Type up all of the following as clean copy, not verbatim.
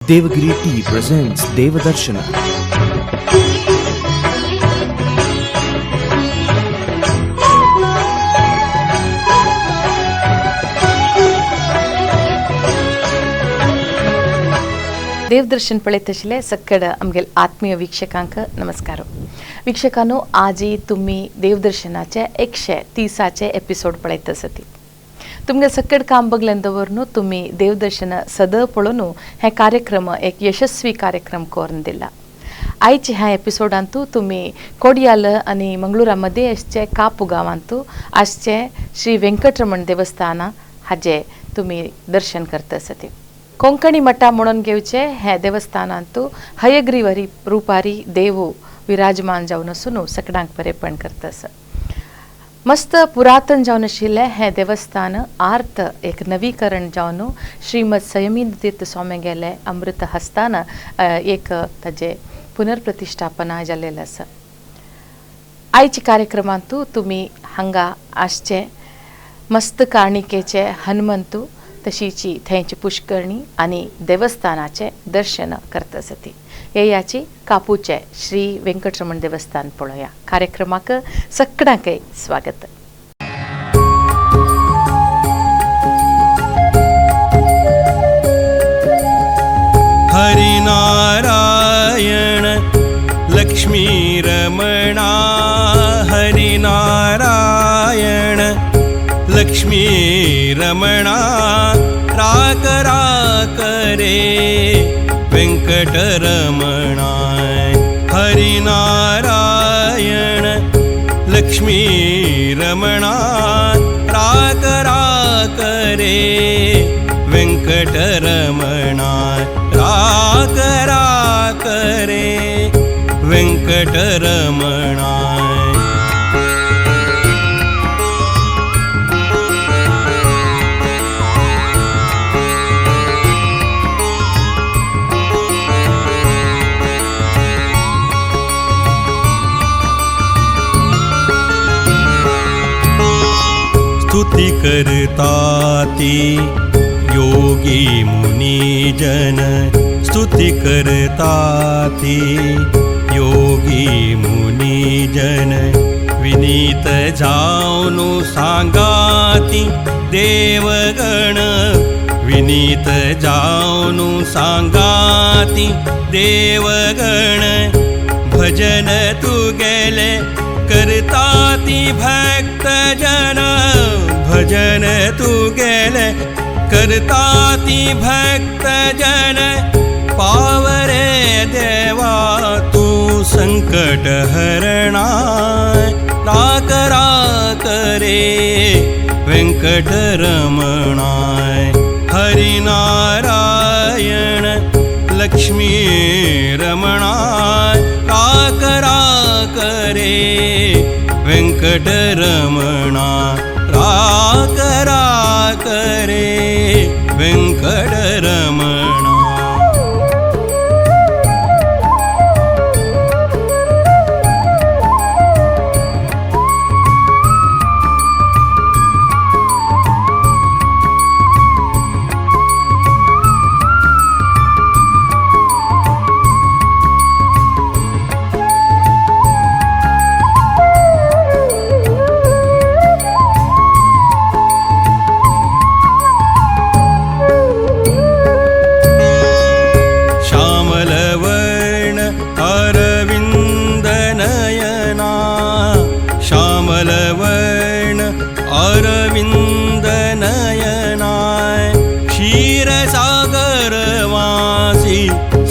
Devagiri Tea presents Devadarshana. Devdarshan पळयत आशिल्ले सक्कड आमगेले आत्मीय वीक्षकांक नमस्कार. वीक्षकांनो, आजी तुमी देवदर्शनाचे 130 एपिसोड पळयत आसती. तुमगे सक्कड काम बगल्यान दवरून तुमी देवदर्शन सद पळोवन हे कार्यक्रम एक यशस्वी कार्यक्रम करून दिला. आयचे ह्या एपिसोडांतू तुमी कोडियाल आनी मंगळुरा मध्ये आसचे कापू गांवांतू आसचे श्री वेंकटरमण देवस्थान हाजे तुमी दर्शन करता आसती. कोंकणी मठा म्हणून घेवचे हे देवस्थानांतू हयग्रीवरी रुपारी देवू विराजमान जावन आसून सकडांक बरेपण करता आसा. मस्त पुरातन जावन आशिल्लें हें देवस्थान आर्त एक नवीकरण जावन श्रीमद संयमी तीर्थ स्वामी गेले अमृत हस्तान एक ताजें पुनर्प्रतिष्ठापना जाल्लें आसा. आयच्या कार्यक्रमांतू तुमी हांगा आसचे मस्त काणिकेचे हनुमंतू तशीची थंयची पुष्करणी आनी देवस्थानाचें दर्शन करता आसती. येयाची कापूचे श्री वेंकटरमण देवस्थान पळोवया. कार्यक्रमाक सगळ्यांकय स्वागत. हरि नारायण लक्ष्मी रमणा, हरि नारायण लक्ष्मी रमणा, राकरा करे वेंकटरमणा. हरि नारायण लक्ष्मी रमणा, राकरा करे वेंकटरमणा, राकरा करे वेंकटरमणा. स्तुति करताती योगी मुनिजन, स्तुति करताती योगी मुनिजन, विनीत जावनु सांगाती देवगण, विनीत जावनु सांगाती देवगण, भजन तुगेले करताती भक्तजन, भजन तुगेले करताती भक्तजन, पावरे देवा तू संकट हरणा, राकरा करे वेंकटरमणा. हरि नारायण लक्ष्मी रमणा, राकरा करे वेंकटरमणा, राकरा करे वेंकटरमणा. श्यामलवर्ण अरविंद नयना, क्षीरसागरवासी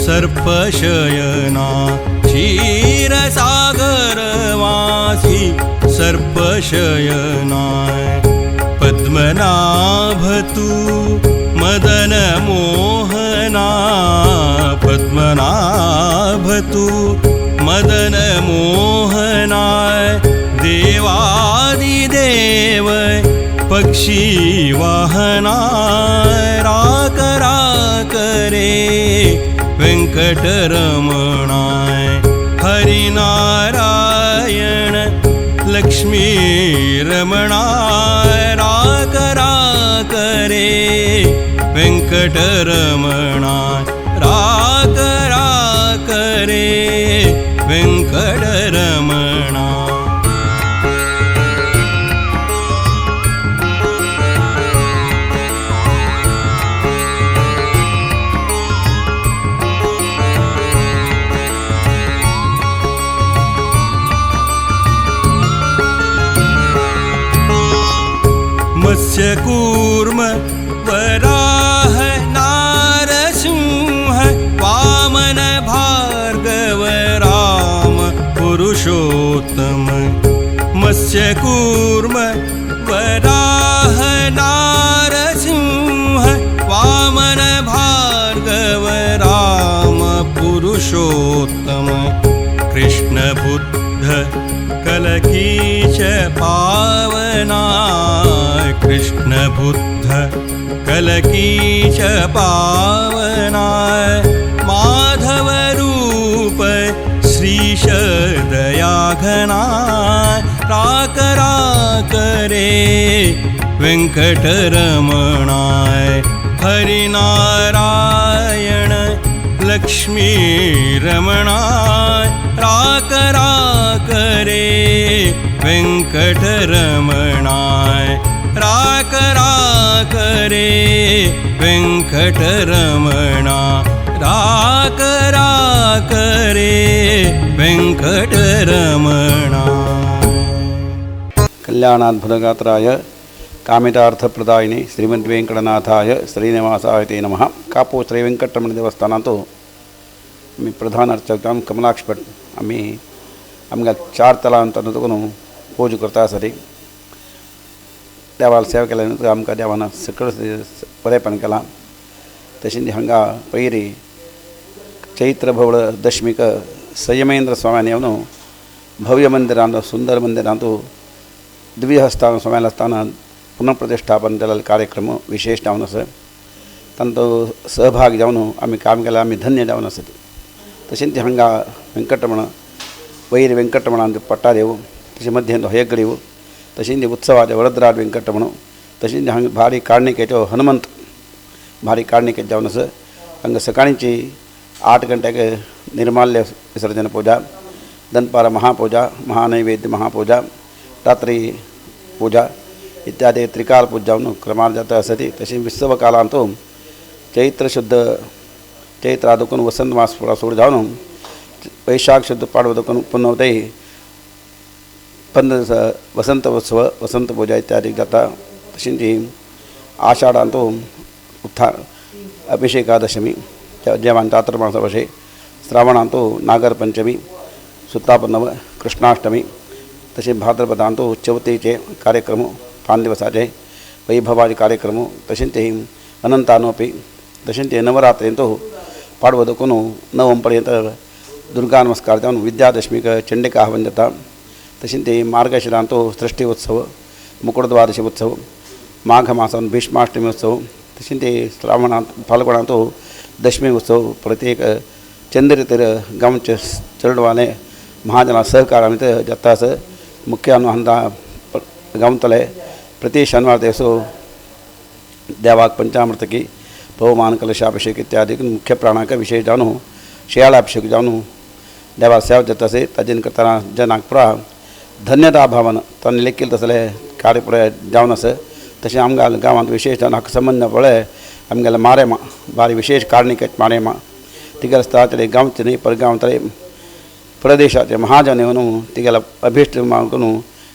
सर्पशयना, क्षीरसागरवासी सर्पशयना, पद्मनाभ तू मदन मोहना, पद्मनाभ तू मदन मोहना, देवादिदेव पक्षी वाहना, राकरा करे वेंकटरमणा. हरि नारायण लक्ष्मी रमणा, राकरा करे वेंकटरमणा. मत्स्य कूर्म वराह नारसिंह वामन भार्गव राम पुरुषोत्तम। मत्स्य कूर्म वराह नारसिंह वामन भार्गव राम पुरुषोत्तम। कृष्ण बुद्ध कलकीच पावना, कृष्ण बुद्ध कलकीच पावना, माधव रूप श्रीश दयाघना, राकरा करे वेंकटरमणाय। हरिनारायण लक्ष्मी रमणाय, राकरा करे वेंकटरमणाय, राकरा करे वेंकटरमणा, राकरा करे वेंकटरमणा। कल्याणाद्भुतगात्राय कामितार्थप्रदायिने श्रीमद्वेंकटनाथाय श्रीनिवासाय ते नमः। कापो श्री वेंकटरमण देवस्थानांत आमी प्रधान अर्चक जावन कमलाक्ष भट आमी आमकां चार तलांत तातूंत पूजा करता आसरी। देवाक सेवा केल्या नंतर आमकां देवान सगळें बरेंपण केलां। तशेंच हांगा पयरी चैत्र भवळ दशमीक संयमेंद्र स्वाम्यान येवन भव्य मंदिरांत सुंदर मंदिरांत द्विहस्तान स्वाम्याला स्थान पुनःप्रतिष्ठापन केलेलो कार्यक्रम विशेष जावन आसा। तांचो सहभाग जावन आमी काम केलां, आमी धन्य जावन आसत। तशेंच हांगा वेंकटरमण वैर वेंकटरमणांत पट्टादेव, तशें मध्यंत हयग्रीव, तशेंच उत्सवाचे वरदराज वेंकटरमण, तशेंच हांगा भारी कारणिकेचो हनुमंत भारी कारणिकेत जावन आसा। हांगा सकाळची 8 गंट्याक निर्माल्य विसर्जन पूजा, दनपारा महापूजा, महानैवेद्य महापूजा, रात्री पूजा इत्यादी त्रिकाल पूजा जावन क्रमान जाता आसती। तशेंच उत्सव कालांत चैत्र शुद्ध चैत्रादकून वसंत मास सुरू जावन वैशाख शुद्ध पाडवदकून पुनवतय 15 वसंत उत्सव वसंत पूजा इत्यादी जाता। तशेंच आषाढांत उत्थान अभिषेकादशमी जेवण चातुर्मासा भशेन, श्रावणांत नागरपंचमी, सुतापनव, कृष्णाष्टमी, तशेंच भाद्रपदांत चवथीचे कार्यक्रम 5 दिवसाचे वैभवाचे कार्यक्रम, तशेंच अनंतानोपी, तशेंच नवरात्रेंत पाडवो देखून 9 पर्यंत दुर्गा नमस्कार जावन विद्यादशमीक चंडिका हवन जाता। तशेंच मार्गशिरांत सृष्टी उत्सव, मुकुटद्वादशी उत्सव, माघ मासांत भीष्माष्टमी उत्सव, तशेंच श्रावणांत फाल्गुणांत दशमी उत्सव प्रत्येक चंद्रतेर गांवचे चेडवाने महाजना सहकारान जाता आसा। मुख्य हांगा गांवतले प्रति शनिवार दिवसो देवाक पंचामृतकी पवमान कलशाभिषेक इत्यादी मुख्य प्राणाक विशेष जावन शियाळाभिषेक जावन देवा सेवा जाता आसा। ताजेन करतना जनाक पुरा धन्यता भावन तांणी लेखील तसले कार्य पुराय जावन आसा। तशें आमकां गांवांत विशेष जावन हाका संबंद पळय आमगेले मारेमा भारी विशेष कारणिकेत मारेमा तिगेले स्थळांतले गांवचे न्ही पर गांवांतले प्रदेशाचे महाजन येवन तिगेले अभिश्ट मागून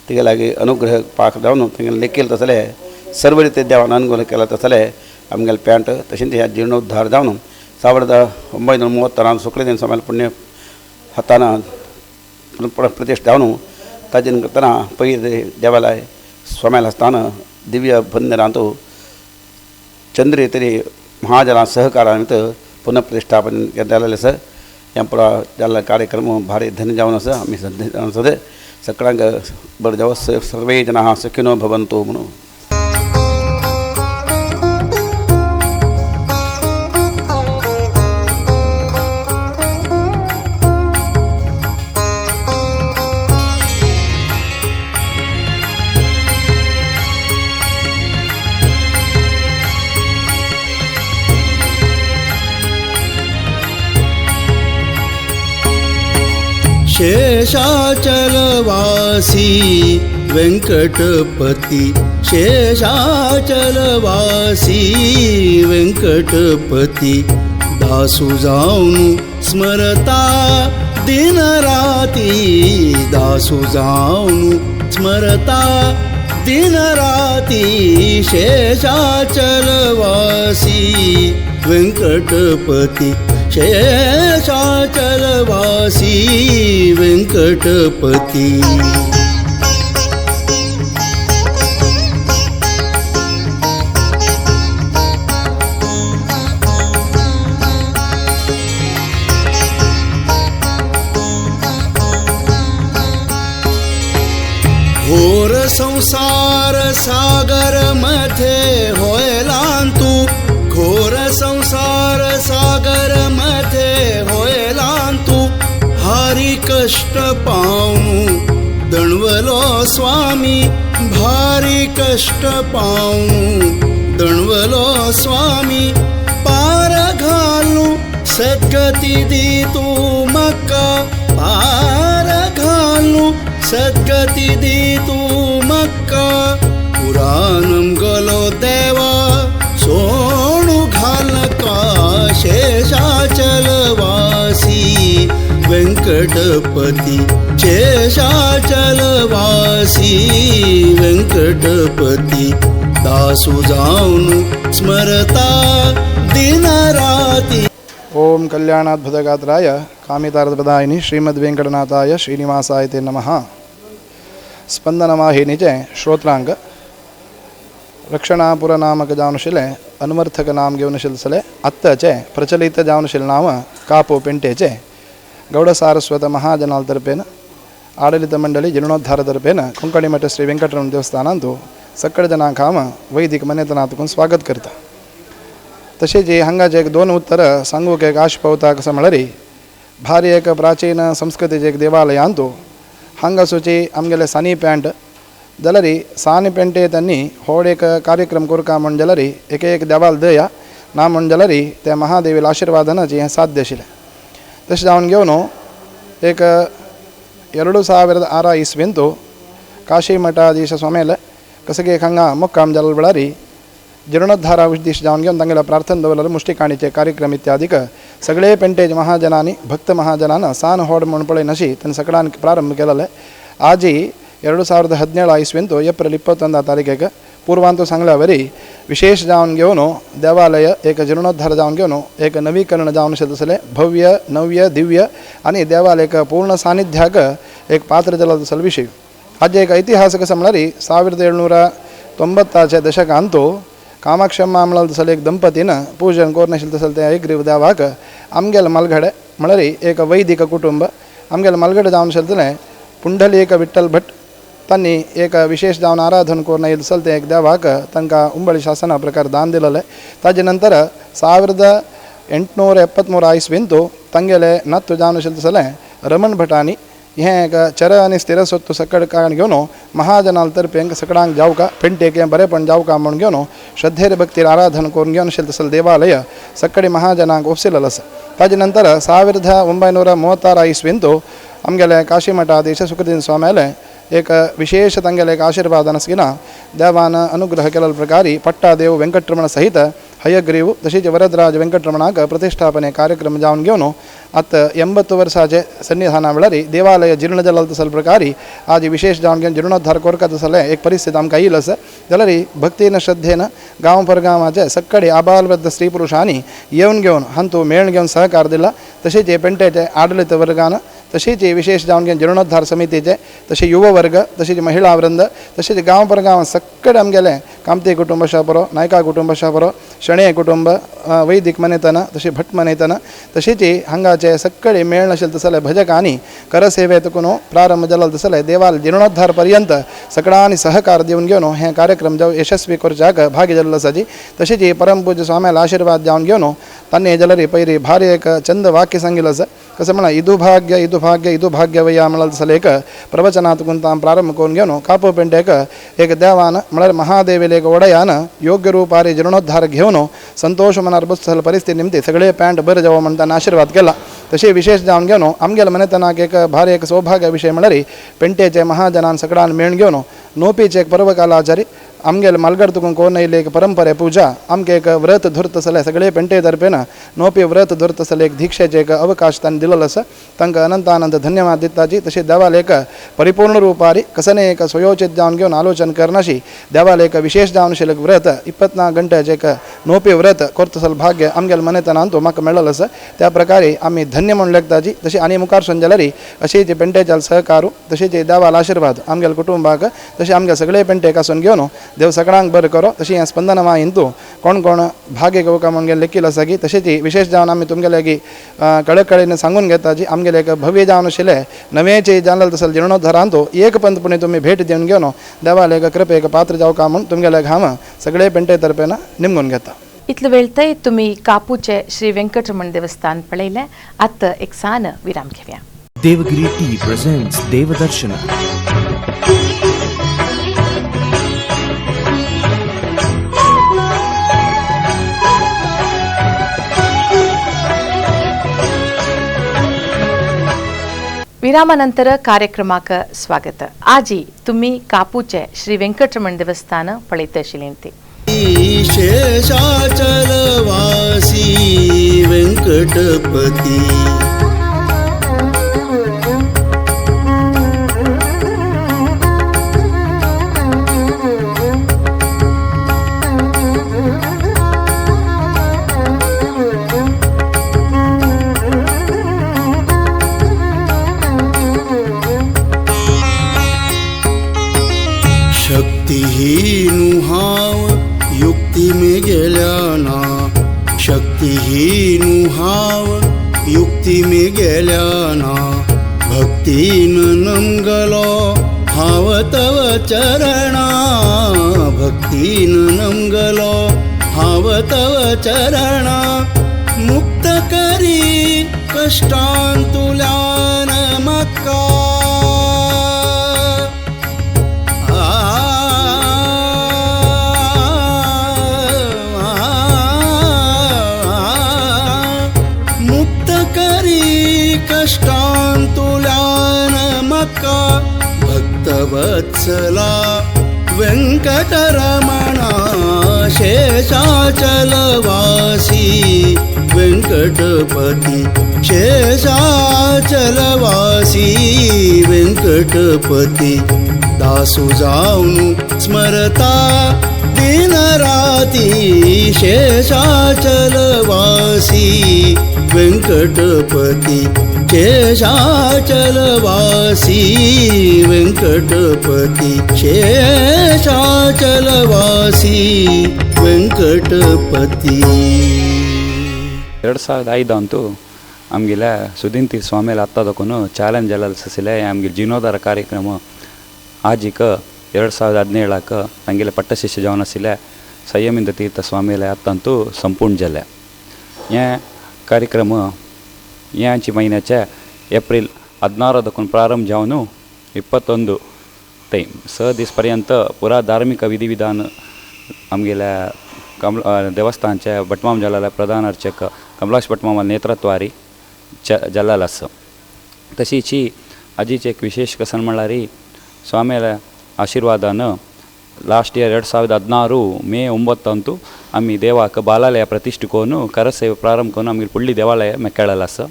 तिगे लागीं अनुग्रह पाक जावन तिगेले लेखील तसले सर्व रिते देवान अनुग्रह केला तसले आमगेले पॅन्ट तशेंच ह्या जिर्णोद्धार जावन 1936 शुक्ल दिन स्वाम्याले पुण्य हातान प्रतिष्ठा जावन ताजेन करतना पयर देवालय स्वाम्याले स्थान दिव्य बंदरांत चंद्र तरी महाजना सहकारान पुनःप्रतिष्ठापन जाल्लें आसा। ह्या पुरा जाल्लो कार्यक्रम भारी धन्य जावन आसा। आमी धन्य जावन आसा। सगळ्यांक बरें जावं, सर्वे जनाः सुखिनो भवन्तु म्हणून। शेषाचलवासी वेंकटपती, शेषाचलवासी वेंकटपती, दासु जाऊन स्मरता दिन राती, दासु जाऊन स्मरता दिन राती शेषाचलवासी वेंकटपती शेषाचलवासी वेंकटपती। घोर संसार सागर मध्ये होयलांतू, घोर संसार सागर मध्ये होयलांतू, भारी कष्ट पावनु दणवलो स्वामी, भारी कष्ट पावनु दणवलो स्वामी, पार घालू सद्गती दी तू मक्का, पार घालू सद्गती दी तू मक्का, पुराणम गलो देवा सोणू घालका शेषाचलवासी वेंकटपती शेषाचलवासी वेंकटपती, दासू जाऊन स्मरता दिन राती। ओम कल्याणाद्भुतगात्राय कामितार्थप्रदायिनी श्रीमद्वेंकटनाथाय श्रीनिवासाय ते नमः। स्पंदनवाहिनीचे श्रोत्रांग रक्षणापुर नामक जावनशिले अन्वर्थक नाम घेवन शिलसले आत्ताचे प्रचलित जावनशील नाव कापो पेंटेचे गौड सारस्वत महाजनाल तर्फेन आಡಳಿತ ಮಂಡಳಿ ಜೀರ್ಣೋದ್ಧಾರ ತರ್ಫेन ಕೊಂಕಣಿ ಮಠ ಶ್ರೀ ವೆಂಕಟರಮಣ ದೇवस्थानांतु सगळे जणांक हांव वैदिक मान्यतनातून स्वागत करता। तशेंच हांगाचे एक दोन उत्तर सांगूंक एक आश पावता कसं म्हळ्यार भारी एक प्राचीन संस्कृतीचे एक देवालयांतु हांगासोची आमगेले सानी पॅन्ट जाल्यार सानी पेंटे त्यांनी होड एक कार्यक्रम करका म्हण जाल्यार एक एक देवाल दया ना म्हण जाल्यार त्या महादेवीला आशीर्वादानाची हें साध्य आशिल्लें। तशें जावन घेवन एक 2006 इस्वेंतु काशी मठाधीश स्वामीले कसगे हांगा मुक्काम जाल वेळार जीर्णोद्धारा उद्देश जावन घेवन तांगेल्या प्रार्थना दवरल्यार मुष्टिकाणीचे कार्यक्रम इत्यादीक सगळे पेंटेज महाजनांनी भक्त महाजनान सान होड म्हूण पळय नशी तांणी सगळ्यान प्रारंभ केलेले। आजी 2017 इस्वेंतु एप्रिल 21 तारीखेक पूर्वांतु सांगल्या वरी विशेष जावन घेवन देवालय एक जीर्णोद्धार जावन घेवन एक नवीकरण जावन तसलें भव्य नव्य दिव्य आनी देवालयक पूर्ण सानिध्याक एक पात्र जालो तसलो विशय। आज एक इतिहास कसं म्हळ्यार 1790 दशकांतु कामाक्षम्मा म्हणल्यार तसले एक दंपतीन पूजन करून तसले ते एक देवाक आमगेले मालघडे म्हळ्यार एक वैदिक कुटुंब आमगेले मालगडे जावन तसलें पुंडलीक विठ्ठल भट तांणी एक विशेष जावन आराधन करून येयल तसलें ते एक देवाक तांकां उंबळी शासना प्रकार दान दिलेलें। ताजे नंतर 1873 इस्वेंतु तांगेले नातू जावन तसलें रमण भटांनी हें एक चर आनी स्थिर स्वत्व सकळ कारण घेवन महाजनाल तर्फे सकळांक जावका पेंटेक हें बरेपण जावका म्हूण घेवन श्रद्धेर भक्तीर आराधन करून घेवन तसलें देवालय सकळी महाजनांक ओपसिलेलो आसा। ताजे नंतर 1936 इस्वेंतु आमगेले काशी मठाधीश सुखदीन स्वाम्याले एक विशेष तांगेले एक आशीर्वादान आसकिना देवान अनुग्रह केल्ले प्रकारी पट्टादेव वेंकटरमण सहित हयग्रीव तशेंच वरदराज वेंकटरमणाक प्रतिष्ठापने कार्यक्रम जावन घेवन आतां 80 वर्साचे सन्निधाना वेळार देवालय जीर्ण जाल्लो तसले प्रकारी आज विशेष जावन घेवन जीर्णोद्धार करता तसले एक परिस्थिती आमकां येयल आसा। जाल्यार भक्तीन श्रद्धेन गांव परगांवाचे सगळे आबालवृद्ध स्त्री पुरुषांनी येवन घेवन हांतू मेळ घेवन सहकार दिला। तशेंच पेंटेचे आडलित वर्गान तशेंच विशेष जावन घेवन जीर्णोद्धार समितीचे तशें युव वर्ग तशेंच महिला वृंद तशेंच गांव परगांव सगळे आमगेले कामती कुटुंब बरो नायका कुटुंब बरो शणे कुटुंब वैदिक मनेतना तशें भट मनेतना तशेंच हांगाचे सगळे मेळ आशिल्ले तसले भजकांनी करसेवे तुकून प्रारंभ जालो तसले देवाल जीर्णोद्धार पर्यंत सगळ्यांनी सहकार दिवन घेवन हे कार्यक्रम जावं यशस्वी करच्याक भागी जाल्लो आसा। तशेंच परमपूज्य स्वाम्याला आशीर्वाद जावन घेवन तांणी जाल्यार पयली भारी एक चंद वाक्य सांगिल्लें आसा। कसं म्हणा इदु भाग्य इदु भाग्य इदु भाग्य वया म्हणल्यार तसलें एक प्रवचनात तां प्रारंभ करून घेवन कापो पेंटेक एक देवान म्हळ्यार महादेवेले एक ओडयान योग्य रूपारे जीर्णोद्धार घेवन संतोष मनार बसतले परिस्थिती निमती सगळे पॅन्ट बरें जावं म्हण तांणी आशीर्वाद केला। तशें विशेष जावन घेवन आमगेले मनेतनाक एक भारी एक सौभाग्य विशय म्हळ्यार पेंटेचे महाजनान सगळ्यान मेळ घेवन नोपीचे एक पर्वकालाचारी आमगेले मालगड तुकून कोण येयले एक परंपरे पूजा आमकां एक व्रत धरत आसले सगळे पेंटे तर्फेन नोपी व्रत धरत आसले एक दीक्षेचे एक अवकाश तांणी दिलेलो आसा तांकां अनंत अनंत धन्यवाद दिताची. तशें देवाल एक परिपूर्ण रूपारी कसने एक स्वयोचित जावन घेवन आलोचन करनाशी देवाल एक विशेष जावन आशिल्लें व्रत 24 घंट्याचें एक नोपी व्रत करतसल भाग्य आमगेले मनेतनांतू म्हाका मेळ्ळें आसा. त्या प्रकारे आमी धन्य म्हूण लेखताची. तशें आनी मुखार सून जाल्यार अशें जे पेंटेच्याल सहकारू तशें जे देवाल आशिर्वाद आमगेले कुटुंबाक तशें आमगे सगळे पेंटेक आसून घेवन देव सगळ्यांक बरें करो. तशें हें स्पंदन वाहिनींतू कोण कोण भाग्य घेवका म्हूण गेले लेखील आसा की तशेंच विशेष जावन आमी तुमगेले की कळकळीन सांगून घेता जी आमगेले एक भव्य जावन आशिल्लें नवेचे जाणलें तसो जिर्णोद्धारांतू एक पंतपणी तुमी भेट दिवन घेवन देवाल एक कृपेक पात्र जावका म्हूण तुमगेले हांव सगळे पेंटे तर्फेन निमगून घेता. इतलो वेळ थंय तुमी कापूचे श्री व्यंकटरमण देवस्थान पळयलें. आतां एक सान विराम घेवया. Devagiri Tea presents Devadarshana. विरामानंतर कार्यक्रमाक स्वागत. आजी तुम्ही कापूचे श्री व्यंकटरमण देवस्थान पळयत आशिल्लीं ती. शेषाचलवासी वेंकटपती शक्तिहीनु हांव युक्ती मेगेल्या ना शक्तिहीनु हांव युक्ती मेगेल्या ना भक्तीन नमगलो हांव तव चरणा भक्तीन नमगलो हांव तव चरणा मुक्त करी कष्टांतुल्यान म्हाका. कष्टांतुल्यान म्हाका भक्तवत्सला वेंकटरमणा शेषाचलवासी वेंकटपती शेषाचलवासी वेंकटपती दासु जावनु स्मरता दिन राती शेषाचलवासी वेंकटपती शेषाचलवासी वेंकटपती शेषाचलवासी वेंकटपती. 2005 ಅಂತೂ ಆಮ್ಗಿಲ ಸುದೀನ್ ತೀರ್ ಸ್ವಾಮಿಲ ಹತ್ತದಕ್ಕೂ ಚಾಲೆಂಜ್ ಎಲ್ಲ ಸಸಿಲೆ ಆಮ್ಗೆ ಜೀರ್ಣೋದ್ಧಾರ ಕಾರ್ಯಕ್ರಮ ಆಜಿಕ 2017 ನಂಗಿಲ ಪಟ್ಟಶಿಷ್ಯ ಜವನಸಿಲೆ ಸಂಯಮಿಂದ ತೀರ್ಥ ಸ್ವಾಮಿಲ ಹತ್ತಂತೂ ಸಂಪೂರ್ಣ ಜಲೆ ಏ ಕಾರ್ಯಕ್ರಮ ಯಾಂಚಿ ಮಹಿನ್ಯಾचे एप्रिल 16 ಪ್ರಾರಂಭ जावन 21 ते 6 दीस पर्यंत पुरा धार्मिक विधिविधान आमगेल्या कमला देवस्थानचे भटमाम जाल्ले प्रधान अर्चक कमलाक्ष भटमामा नेतृत्वारी जाल्लेलो आसा. तशीच ही आजीचे एक विशेष कसन म्हणल्यार स्वाम्याल्या आशिर्वादान लास्ट इयर 2016 मे 9 ಅಂತೂ आमी देवाक बालालय प्रतिष्ठೆ कोन करसेवे ಪ್ರಾರಂಭ कोन आमगे पुडली देवालय मेकेळेलो आसा.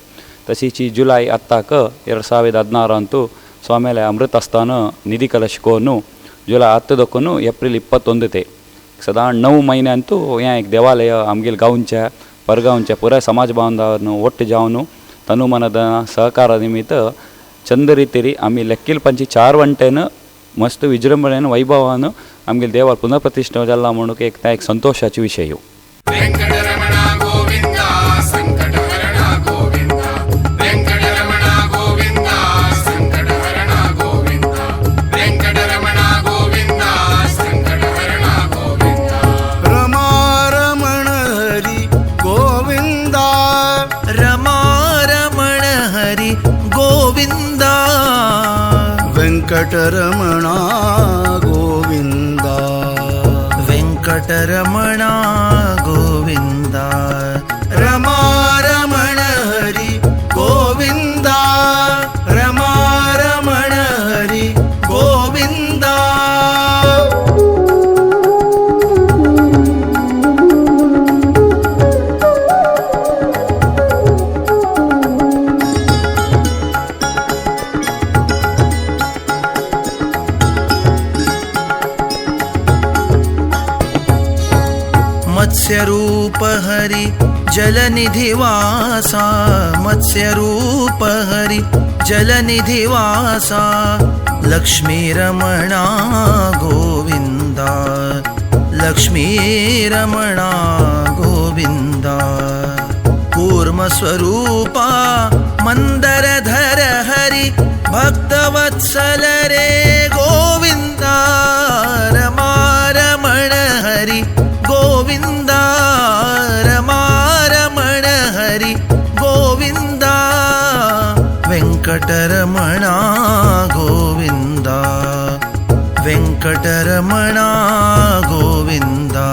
तशीच जुलय 10 2016 ಅಂತೂ ಸ್ವಾಮಿಯ ಅಮೃತಸ್ಥಾನ ನಿಧಿ ಕಲಶ कोन जुलय 10 एप्रिल 21 ते सदां 9 महिने ಅಂತೂ हें एक देवालय आमगेले गांवच्या परगांवच्या पुराय समाज बांधवांनो ಒಟ್ಟು जावन तनुमनದ सहಕಾರ निमित्त चंद रितीरी आमी लेक्कील पंची 4 वंटेन मस्त विजृंभणेन वैभवान आमगेले देवार पुनर्प्रतिष्ठा जाला म्हणून एक त्या एक संतोषाचे विशय. रमारमण हरी गोविंदा रमारमण हरी गोविंदा वेंकटरमणा गोविंदा वेंकटरमणा गोविंदा रमारमण हरी गोविंदा रमारमण हरी गोविंदा. मत्स्यरूप हरि जलनिधिवासा मत्स्यरूप हरि जलनिधिवासा लक्ष्मीरमणा गोविंदा लक्ष्मीरमणा गोविंदा कूर्मस्वरूपा मंदरधर हरि भक्तवत्सल रे गोविंदा रमारमण हरि गोविंदा रमारमण हरि गोविंदा वेंकटरमणा गोविंदा वेंकटरमणा गोविंदा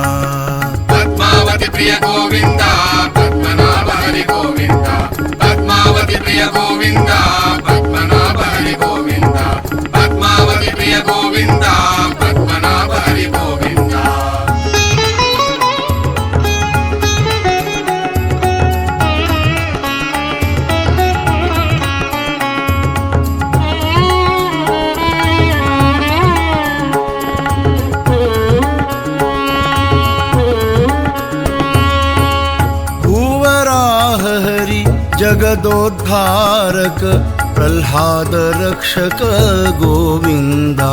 पद्मावती प्रिय गोविंदा पद्मनाभ हरि गोविंदा पद्मावती प्रिय गोविंदा पद्मनाभ हरि गोविंदा पद्मावती प्रिय गोविंदा पद्मनाभ हरि गोविंदा। जगदोद्धारक प्रह्लाद रक्षक गोविंदा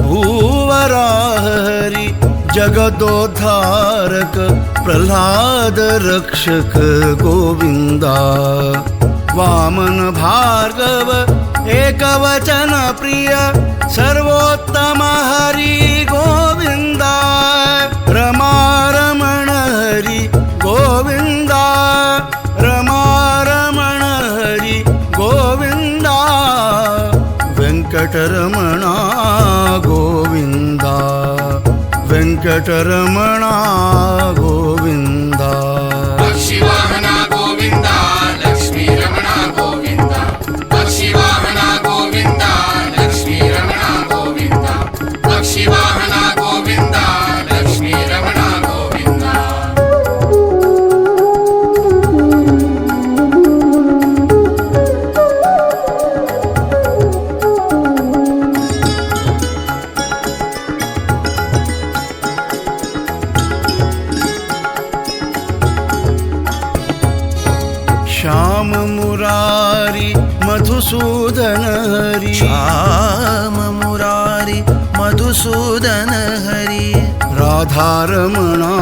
भूवराह हरि जगदोद्धारक प्रह्लाद रक्षक गोविंदा वामन भार्गव एकवचन प्रिय सर्वोत्तम हरि गोविंदा रमारमण हरि गोविंदा रमारमण हरि गोविंदा वेंकटरमणा गोविंदा वेंकटरमणा गोविंदा पक्षिवाहना गोविंदा लक्ष्मीरमणा गोविंदा पक्षिवाहना गोविंदा लक्ष्मीरमणा गोविंदा पक्षिवाहना गोविंदा लक्ष्मीरमणा गोविंदा। श्याम मुरारी मधुसूदन हरि श्याम मुरारी मधुसूदन हरि राधारमणा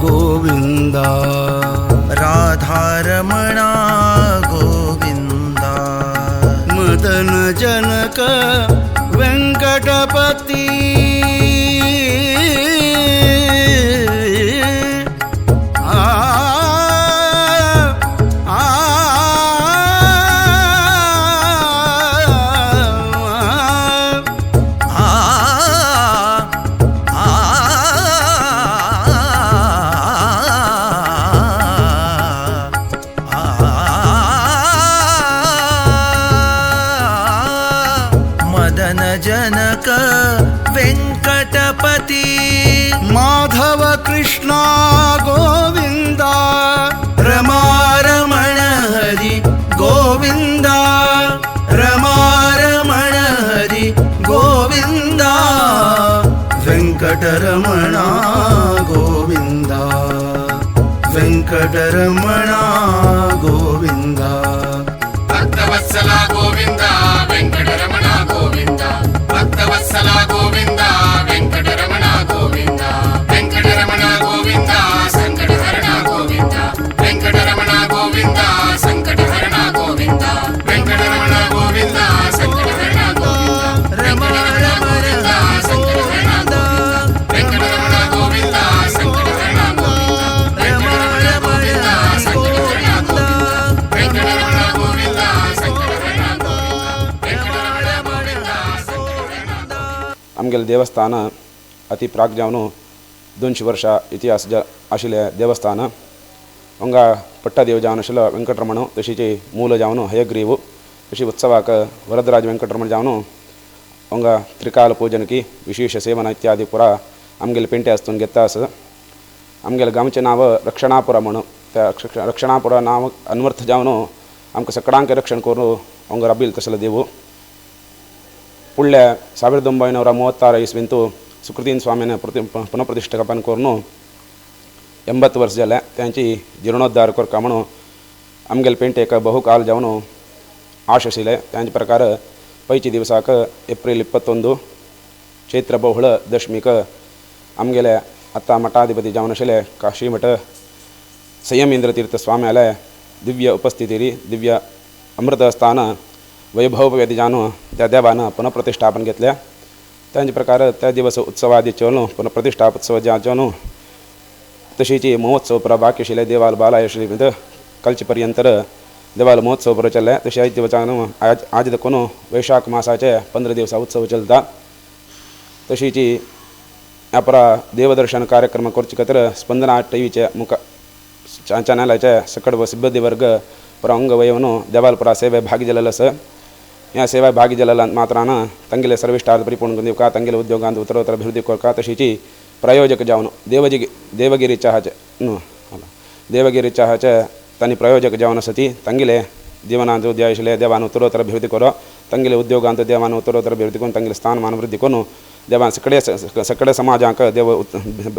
गोविंदा राधारमणा गोविंदा मदन जनक वेंकटपति जनक वेंकटपति माधव कृष्णा गोविंदा रमारमण हरि गोविंदा रमारमण हरि गोविंदा वेंकटरमणा गोविंदा वेंकटरमणा गोविंदा भक्तवत्सला गोविंदा वेंकटरमणा गोविंदा भक्तवत्सला गोविंदा वेंकटरमणा गोविंदा वेंकटरमणा गोविंदा संकटहरणा गोविंदा वेंकटरमणा गोविंदा संकटहरणा गोविंदा वेंकटरमणा गोविंदा संकटहरणा गोविंदा रमारमण गोविंदा संकटहरणा गोविंदा वेंकटरमणा गोविंदा संकटहरणा गोविंदा वेंकटरमणा गोविंदा संकटहरणा गोविंदा वेंकटरमणा गोविंदा संकटहरणा गोविंदा वेंकटरमणा गोविंदा. आमगेलें देवस्थान अति प्राक जावन 200 वर्ष इतिहास आशिल्लें देवस्थान. हांगा पट्टदेव जावन आशिल्लो वेंकटरमण, तशीच मूल जावन हयग्रीव, तशी उत्सवाक वरदराज वेंकटरमण जावन हांगा त्रिकाल पूजन की विशेष सेवन इत्यादी पुरा आमगेले पेंटे आसतून घेता आसा. आमगेले गांवचें नांव रक्षणापुरा म्हणून, त्या रक्षणापुरा नांव अन्वर्थ जावन आमकां सकडांक रक्षण करून हांगा राबिल तसलो देव. फुडल्या 1936 ಇಸ್ವಿಂತು ಸುಕೃತೀನ್ ಸ್ವಾಮಿನ ಪುನಃಪ್ರತಿಷ್ಠಾಪನೆ ಕೋರ್ನು 80 वर्स जालें तांची जिर्णोद्धार करका म्हणून आमगेले पेंटेक बहुकाल जावन आश आशिल्लें. त्याच प्रकार पयचे दिवसाक एप्रिल 21 चैत्र बहुळ दशमीक आमगेले आतां मठाधिपती जावन आशिल्ले काशीमठ संयमेंद्र तीर्थ स्वाम्याले दिव्य उपस्थितीरी दिव्य अमृतस्थान वैभववेदी जावन त्या देवान पुनःप्रतिष्ठापन घेतलें. त्याच प्रकार त्या दिवस उत्सवादी चोवन पुनःप्रतिष्ठापोत्सव जावन तशीच महोत्सव पुरा बाकी आशिल्ले देवाल बालाय आशिल्ले कालचे पर्यंत देवाल महोत्सव पुरो चल्ले. तशें आयज दिवसान आज देखून वैशाख मासाचे 15 दिवसा उत्सव चलता. तशीच अपरा देवदर्शन कार्यक्रम करचे खातीर स्पंदना टीव्हीचे मुख चॅनलाचे सकड सिब्बंदी वर्ग पुरा अंग वयवन देवाल पुरा सेवे भागी जालेलो आसा. ह्या सेवा भागी जालेल्यान मात्रान तांगेले सर्विश्टार्थ परिपूर्ण दिवका तांगेले उद्योगांत उत्तरोत्तर अभिवृद्धी करका. तशीच प्रायोजक जावन देवगिरी चहाचे देवगिरी चहाचे तांणी प्रायोजक जावन आसा तांगेले जीवनांत उद्या आशिल्ले देवान उत्तरोत्तर अभिवृद्धी करो तांगेले उद्योगांत देवान उत्तरोत्तर अभिवृद्धी करून तांगेले स्थानमान वृद्धी करून देवान सगळे सगळे समाजांक देव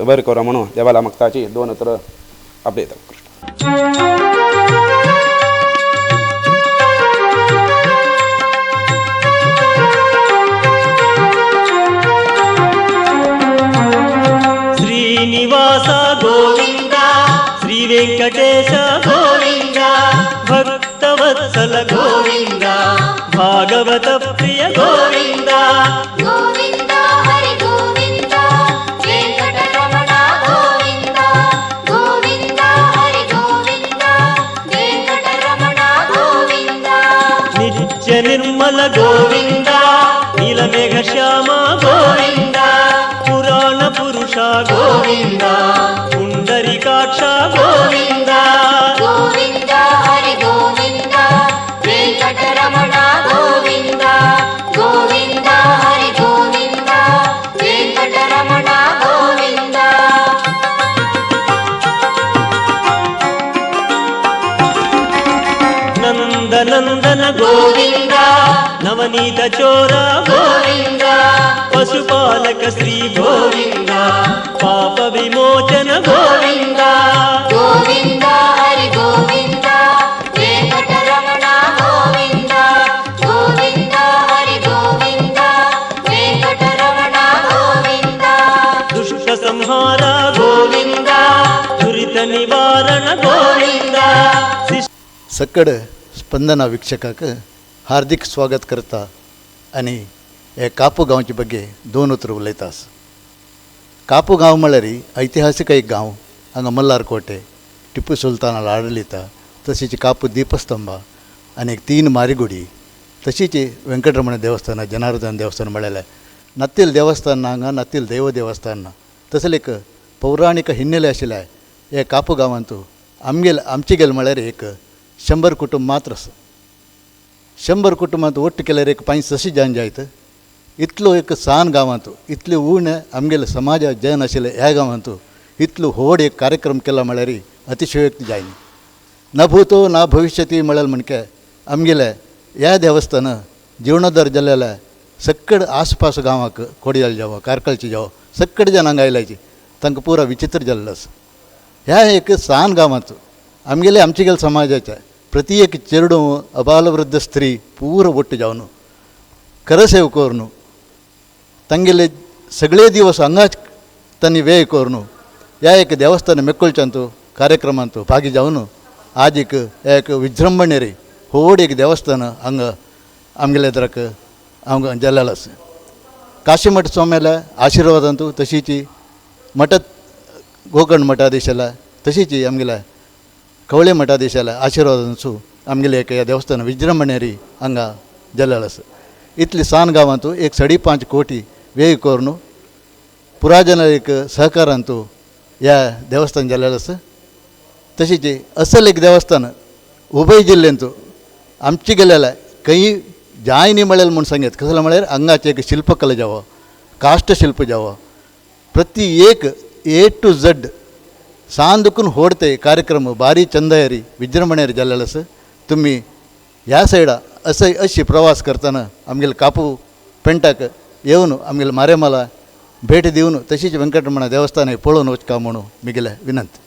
बरें करो म्हणून देवाला मागताची दोन उतरां आपले. श्रीनिवास गोविंद श्री वेंकटेश गोविंद भक्तवत्सल गोविंद भागवत प्रिय गोविंद गोविंद हरि गोविंद वेंकटरमण गोविंद गोविंद हरि गोविंद वेंकटरमण गोविंद नित्य निर्मल गोविंद नीलमेघ श्याम गोविंद पुराण पुरुष गोविंद पुंडरीकाक्ष गोविंद गोविंद हरि गोविंद वेंकटरमण गोविंद गोविंद हरि गोविंद वेंकटरमण गोविंद. नंद नंदन गोविंद नवनीत चोर गोविंद पशुपालक श्री गोविंद पाप विमोचन गोविंद गोविंद हरि गोविंद वेंकटरमण गोविंद गोविंद हरि गोविंद वेंकटरमण गोविंद. दुष्ट संहार गोविंद दुरित निवारण गोविंद. सकड स्पंदना वीक्षकाक हार्दिक स्वागत करता आनी हे कापू गांवचे ಬಗ್ಗೆ दोन उतरां उलयता. कापू गांव म्हळ्यार ऐतिहासीक एक गांव. हांगा मल्हार कोटे टिप्पू सुलतानाला आडलिता तशीच कापू दीपस्तंभ आनी एक 3 मारिगुडी तशीच वेंकटरमण देवस्थान जनार्दन देवस्थान म्हळ्यार नत्तील देवस्थान हांगा नत्तील दैव देवस्थान ना. तसलें एक पौराणीक हिन्नेले आशिल्लें हे कापू गांवांतू आमगेल आमचे गेल म्हळ्यार एक 100 कुटुंब मात्र आसा. 100 कुटुंबांत ಒಟ್ಟು केल्यार एक 5-6 जन जायत. इतलो एक सान गांवांत इतले उणें आमगेले समाज जन आशिल्ले ह्या गांवांत इतलो व्हड एक कार्यक्रम केला म्हळ्यार अतिशयोक्ती जायना. न भूतो न भविष्यती म्हळ्यार म्हणके आमगेले ह्या देवस्थान जीर्णोद्धार जाल्ल्या सक्कड आसपास गांवाक कोडियाल जावं कारकलचे जावं सक्कड जन हांगा आयल्याची तांकां पुरा विचित्र जाल्लो आसा. ह्या एक सान गांवांत आमगेले आमचे गेले समाजाचे प्रति एक चेडूं अबालवृद्ध स्त्री पूरा ಒಟ್ಟು जावन करसेव करून तांगेले सगळे दिवस हांगाच तांणी वेळ करून ह्या एक देवस्थान मेक्कोळच्यांतू कार्यक्रमांतू भागी जावन आज एक एक विजृंभणे रे व्हड एक देवस्थान हांगा आमगेले एदराक हांगा जाल्लेलो आसा. काशीमठ स्वाम्याल्या आशिर्वादांतू तशीच मठ गोकर्ण मठाधीशाला तशीच आमगेल्या कवळे मठाधीशाला आशिर्वादांचो आमगेले एक ह्या देवस्थान विजृंभणे रे हांगा जाल्लेलो आसा. इतली सान गांवांतू एक 5.5 कोटी वेळ करून पुराजन एक सहकारांतू ह्या देवस्थान जाल्लेलो आसा. तशीच असल एक देवस्थान उभय जिल्ल्यांतू आमचे गेलेल्या खंय जाय न्ही म्हळ्यार म्हूण सांगत कसलें म्हळ्यार हांगाचें एक शिल्पकला जावं काष्टशिल्प जावं प्रति एक ए टू झड सान दुखून व्हड ते कार्यक्रम बारी चंदयरी विजृंभणेर जाल्लेलो आसा. तुमी ह्या सायडा असं अशी प्रवास करतना आमगेले कापू पेंटाक येवन आमगेले मारेमाला भेट दिवन तशीच वेंकटरमण देवस्थान पळोवन वचका म्हणून मिगेले विनंती.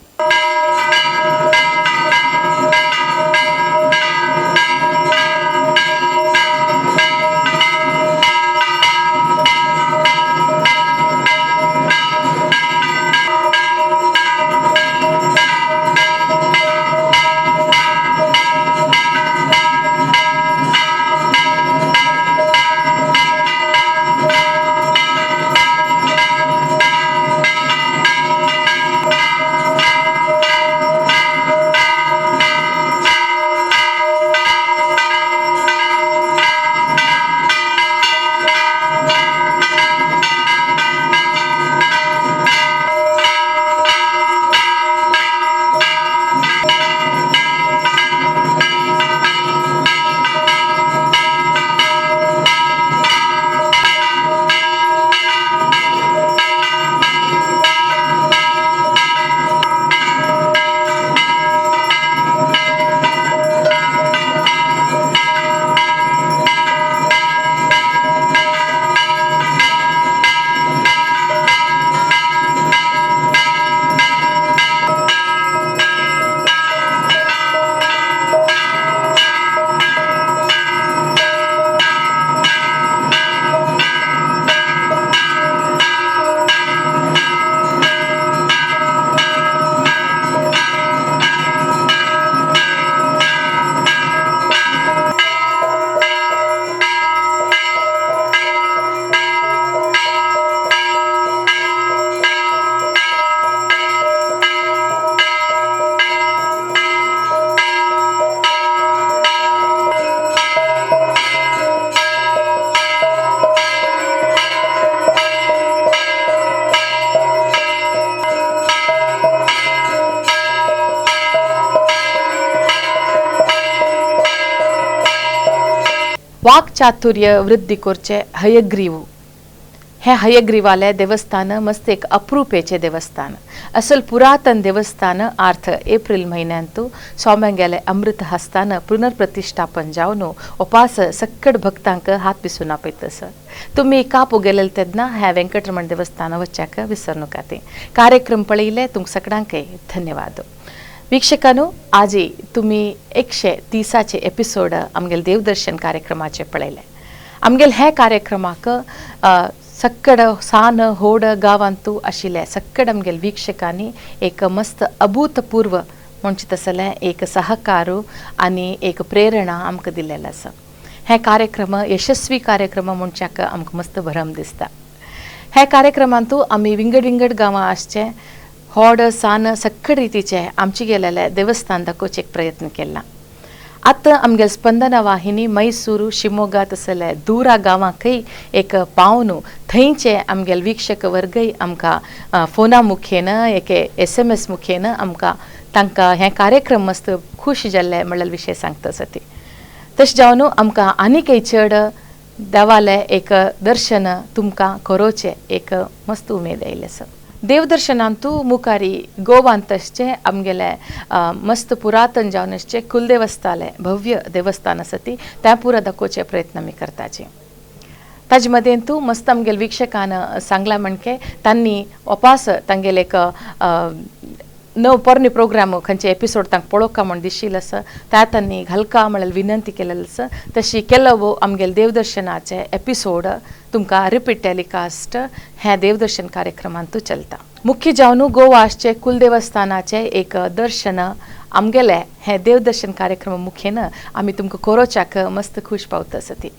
वाक्चातुर्य वृद्धी करचे हयग्रीव हे हयग्रीवाले देवस्थान मस्त एक अप्रूपेचे देवस्थान असल पुरातन देवस्थान आर्थ एप्रिल म्हयन्यांतू स्वाम्यांगेले अमृत हस्तान पुनर्प्रतिष्ठापन जावन उपास सक्कड भक्तांक हात पिसून आपयत. तुमी कापू गेलेले तेन्ना ह्या वेंकटरमण देवस्थान वच्चाक विसरनुका. ते कार्यक्रम पळयले तुमकां सगळ्यांकय धन्यवाद. वीक्षकांनो, आजी तुमी 130 एपिसोड आमगेले देवदर्शन कार्यक्रमाचे पळयले. आमगेले हे कार्यक्रमाक सक्कड सान होड गांवांतू आशिल्ले सक्कड आमगेले वीक्षकांनी एक मस्त अभूतपूर्व म्हणचे तसलें एक सहकार आनी एक प्रेरणा आमकां दिल्लें आसा. हे कार्यक्रम यशस्वी कार्यक्रम म्हणच्याक आमकां मस्त भरम दिसता. हे कार्यक्रमांतू आमी विंगड विंगड गांवां आसचे होड सान सक्कड रितीचे आमचे गेलेले देवस्थान दाखोवचे एक प्रयत्न केला. आतां आमगेले स्पंदना वाहिनी मैसूरू शिमोगा तसले दूरा गांवांकय एक पावन थंयचे आमगेले वीक्षक वर्गय आमकां फोना मुखेन एक SMS मुखेन आमकां तांकां हे कार्यक्रम मस्त खूश जाल्ले म्हणलेले विशय सांगता आसा. ते तशें जावन आमकां आनीकय चड देवाले एक दर्शन तुमकां करोवचें एक मस्त उमेद आयिल्ली आसा. देवदर्शनांतू मुखारी गोवांत आसचें आमगेलें मस्त पुरातन जावन आसचें कुलदेवस्थालें भव्य देवस्थान आसा ती त्या पुरा दाखोवचे प्रयत्न आमी करताचे. ताजे मदें तूं मस्त आमगेले वीक्षकान सांगलां म्हणके तांणी ओपास तांगेले एक नव पोरणे प्रोग्राम खंयचे एपिसोड तांकां पळोवका म्हूण दिशील आसा त्या तांणी घालका म्हणल्यार विनंती केलेली आसा. तशी केलो आमगेले देवदर्शनाचे एपिसोड तुमकां रिपीट टेलिकास्ट ह्या देवदर्शन कार्यक्रमांतू चलता. मुख्य जावन गोवा आसचे कुलदेवस्थानाचे एक दर्शन आमगेले हे देवदर्शन कार्यक्रम मुखेन आमी तुमकां कोरोच्याक मस्त खूश पावता आसा. ती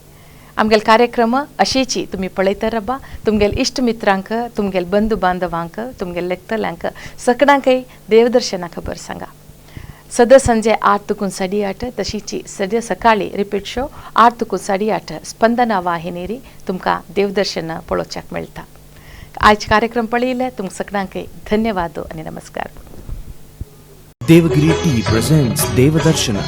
आमगेले कार्यक्रम अशीची तुमी पळयता रबा तुमगेले इश्ट मित्रांक तुमगेले बंधू बांधवांक तुमगेले लेखतल्यांक सगळ्यांकय देवदर्शना खबर सांगा. सदां संजे 8 to 8:30 तशीची सद्या सकाळी रिपीट शो 8 to 8:30 Spandana वाहिनीरी तुमकां देवदर्शन पळोवच्याक मेळटा. आज कार्यक्रम पळयले तुमकां सगळ्यांकय धन्यवाद आनी नमस्कार. Devagiri tea presents Devadarshana.